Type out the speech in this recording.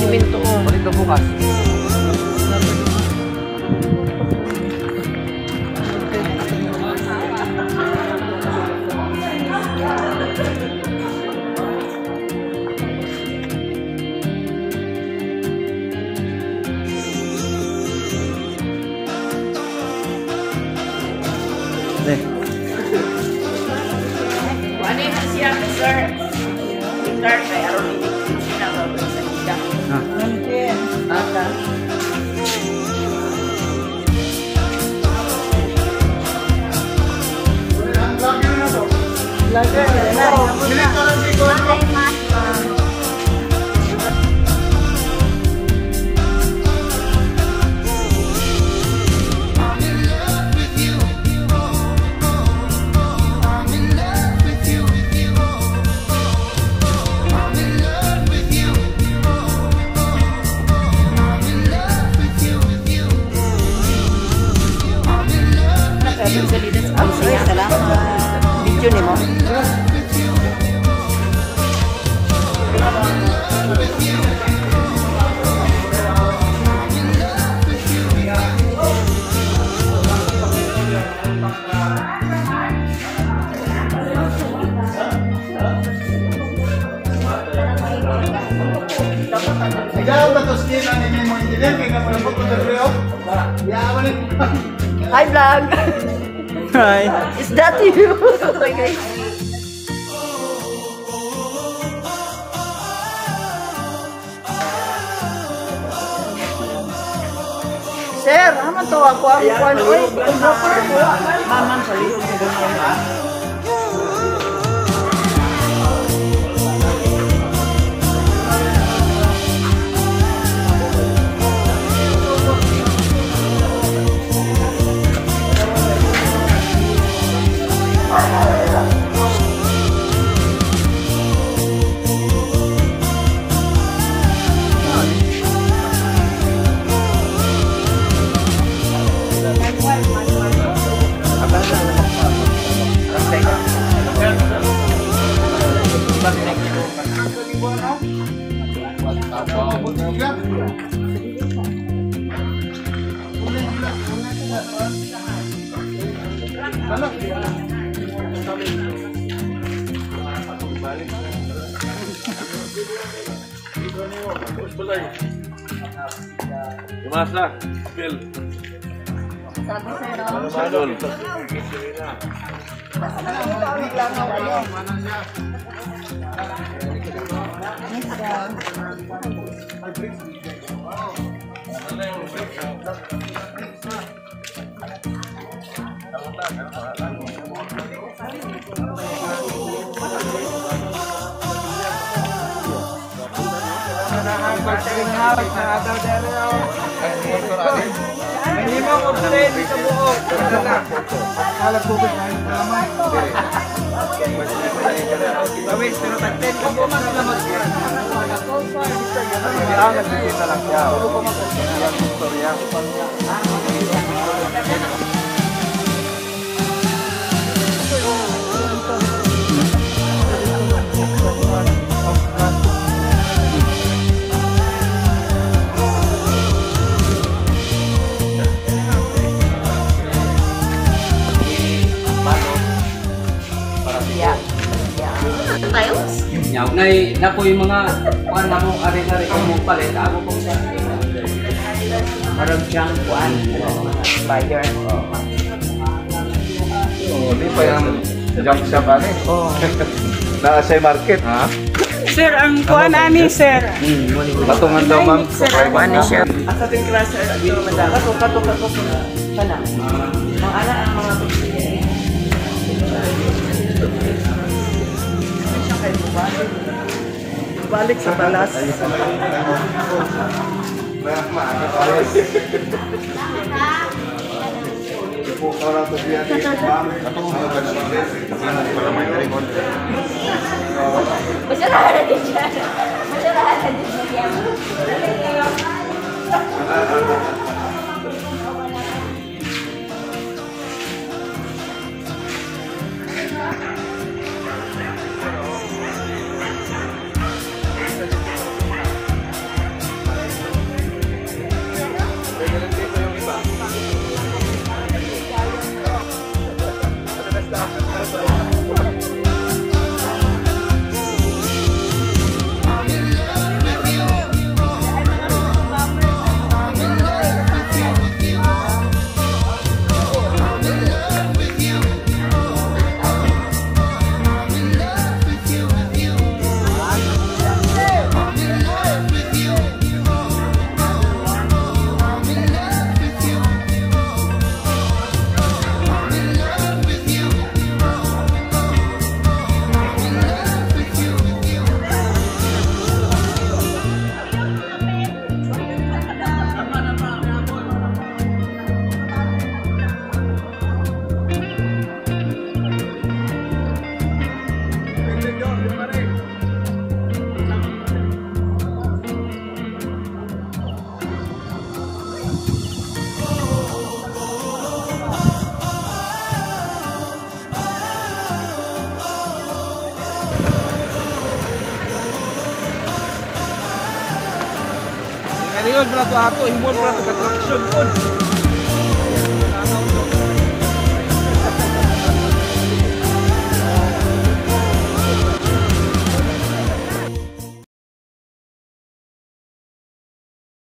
Simento oh. Balik na bukas. Ano yun siya, sir? Start kay aron ini sinabab sa kita. Ah. Salamat. Video ni mo. Ikaw ba to skin ang imo engineer kay ka mo ko sa? Hi vlog. Hi. Is that you? Okay. Sir, haman to ako ang kuan oy, photographer ko. Ma'am, sa lihok ni ganun. Masa, Bill. Sadol. Nyaw nay nakoy mga kuan na mo ari-ari kung mo palit ako pong sa Marag junk kuan buyer. Oh, di pa yung junk shop ani. Oh. Naa sa market ha. Sir, ang kuan ani sir. Patungan daw ma'am. Kuan ni siya. Asa ting class sir, ato madam. Kato kato kato. Kana. Mga ana ang mga Balik sa balas. Dayon pala to ato, himon pala to construction pod.